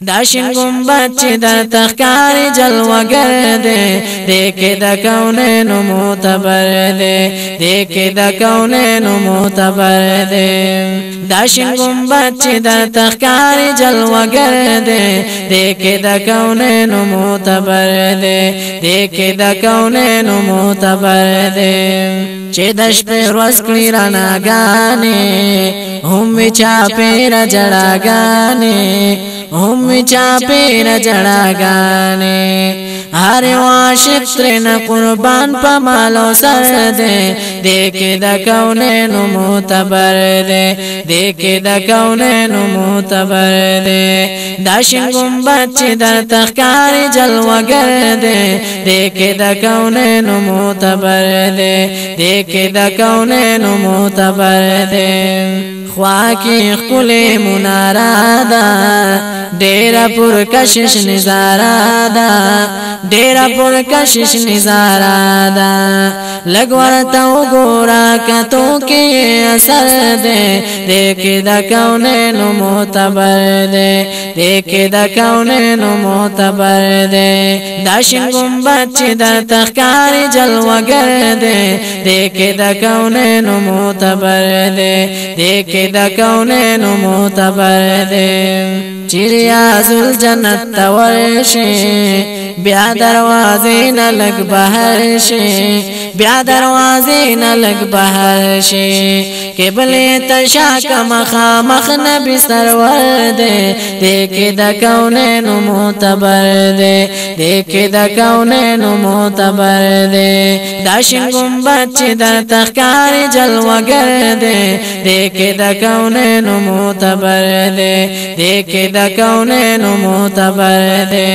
دا شین ګنبد چې درته ښکاري جلوهګر دی، دې کې د کونینو معتبر دی، دې کې د کونینو معتبر دی۔ دا شین ګنبد چې درته ښکاري جلوهګر دی، دې کې د کونینو معتبر دی، دې کې د کونینو معتبر دی۔ چې د شپې ورځ کړي رڼاګانې، هم چا پیر جړاګانې، هم چا پیر جړاګانې۔ هر عاشق ترنه قربان په مال او سر دی، دې کې د کونینو معتبر دی، دې کې د کونینو معتبر دی۔ دا شین ګنبد چې درته ښکاري جلوهګر دی، دې کې د کونینو معتبر دی، دې کې د کونینو معتبر دی۔ خوا کې ښکلې مناره ده، ډېره پرکشش نظاره ده، ډېره پرکشش نظاره ده۔ لږ ورته وګوره کتو کې اثر دی، دې کې د کونینو معتبر دی، دې کې د کونینو معتبر دی۔ دا شین ګنبد چې درته ښکاري جلوهګر دی، دې کې د کونینو معتبر دی، دې کې د کونینو معتبر دی۔ چې ریاض الجنت ته ورشي، بیا دروازې نه لږ بهر شي، بیا دروازې نه لږ بهر شي، قبلې ته شا که مخامخ نبي سرور دی، دې کې د کونینو معتبر دی، دې کې د کونینو معتبر دی۔ دا شین ګنبد چې درته ښکاري جلوهګر دی، دې کې د کونینو معتبر دی، دې کې د کونینو معتبر دی۔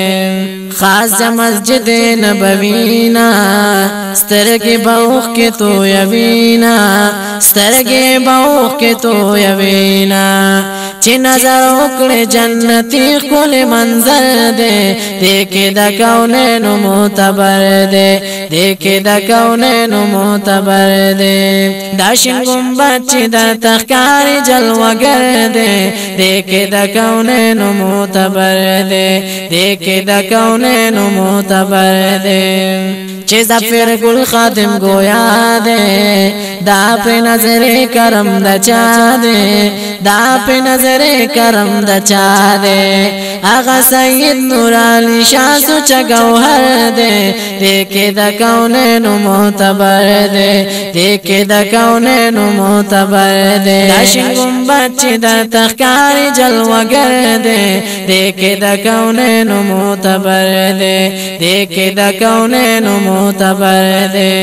خاص د مسجد نبوي نه سترګې به اوښکې تویوینه، سترګې به اوښکې تویوینه، چې نظر وکړې جنتي ښکلی منظر دی، دې کې د کونینو معتبر دی، دې کې د کونینو معتبر دی۔ دا شین ګنبد چې درته ښکاري جلوهګر دی، دې کې د کونینو معتبر دی، دې کې د کونینو معتبر دی۔ چې ظفر ګل خادم گویا دی، دا په نظر کرم د چا دی، دا په نظر کرم د چا دی۔ هغه سید نور علی شاه سوچ گوهر دی، دې کې د کونینو معتبر دی، دې کې د کونینو معتبر دی۔ دا شین ګنبد چې درته ښکاري جلوهګر دی، دې کې د کونینو معتبر دی، دې کې د کونینو معتبر دی۔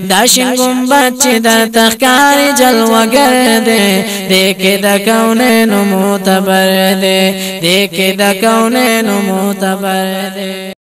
دا شین ګنبد چې درته ښکاري جلوهګر دی، دې کې د کونینو معتبر دی، دې کې د کونینو معتبر دی۔